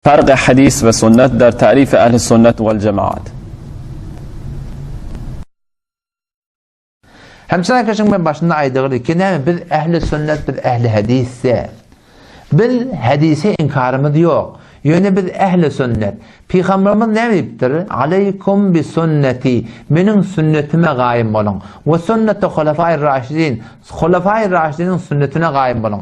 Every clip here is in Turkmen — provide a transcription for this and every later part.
فرق حدیث و سنت در تعریف اهل سنت والجماعت Hemçe arkadaşım ben başında aýdygyly ki näme biz ähli sünnet biz ähli hadis-de. Biz hadise inkarymyz ýok. Ýöne biz ähli sünnet. Pygamberimiz näme diýipdir? Aleýkum bi sünneti. Meniň sünnetime gaýym boluň. We sünneti hulafaýy raşidin. Hulafaýy raşidiniň sünnetine gaýym boluň.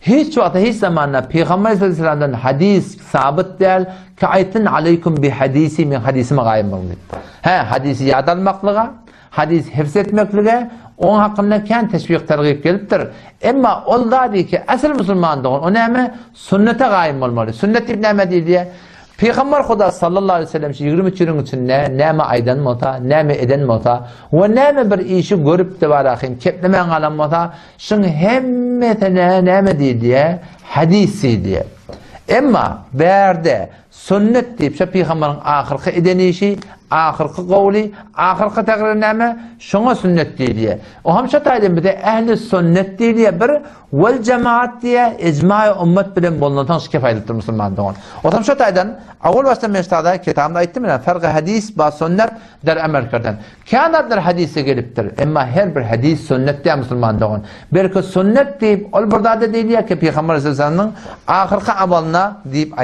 Hiç wagtda hiç zamanda Pygamber aleyhisselamdan hadis sabyt däl ki aýtsyn aleýkum bi hadisi meň hadisime gaýym boluň diýip. Hä, hadisi ýada almaklyga, hadis hifz etmeklige oň hakynda kän teşwik tergip gelipdir. Emma ol zady ki asyl musulman dogan o näme? Sünnete gaýym bolmaly. Sünnet diýip näme diýilýär? Pygamber Huda sallallahu aleýhi we sellem şu 23 ýylyň içinde näme aýdan bolsa, näme eden bolsa we näme bir işi görüp-de barahyn keplemän galan bolsa, Şuň hemmesine näme diýilýär? Hadys diýilýär. Emma bärde sünnet diýip şo pygamberiň ahyrky eden işi, ahyrky gowly, ahyrky tagriri näme? Şoňa sünnet diýilýär. O hem şo taýdan bize ähli sünnet diýilýär bir wel jemaat diýýär, ijma ummet bilen bolunansoň şu kep aýdylypdyr musulman dogan. O hem şo taýdan awal başdan men ştada kitabymda aýtdym ine fargy hadys ba sünnet der emel kerden. Kän zatlar hadysda gelipdir. Emma her bir hadys sünnet däl musulman dogan. Belki sünnet diýip ol bir zada diýilýär ki Pygamber aleyhisselamyň ahyrky amalyna diýip.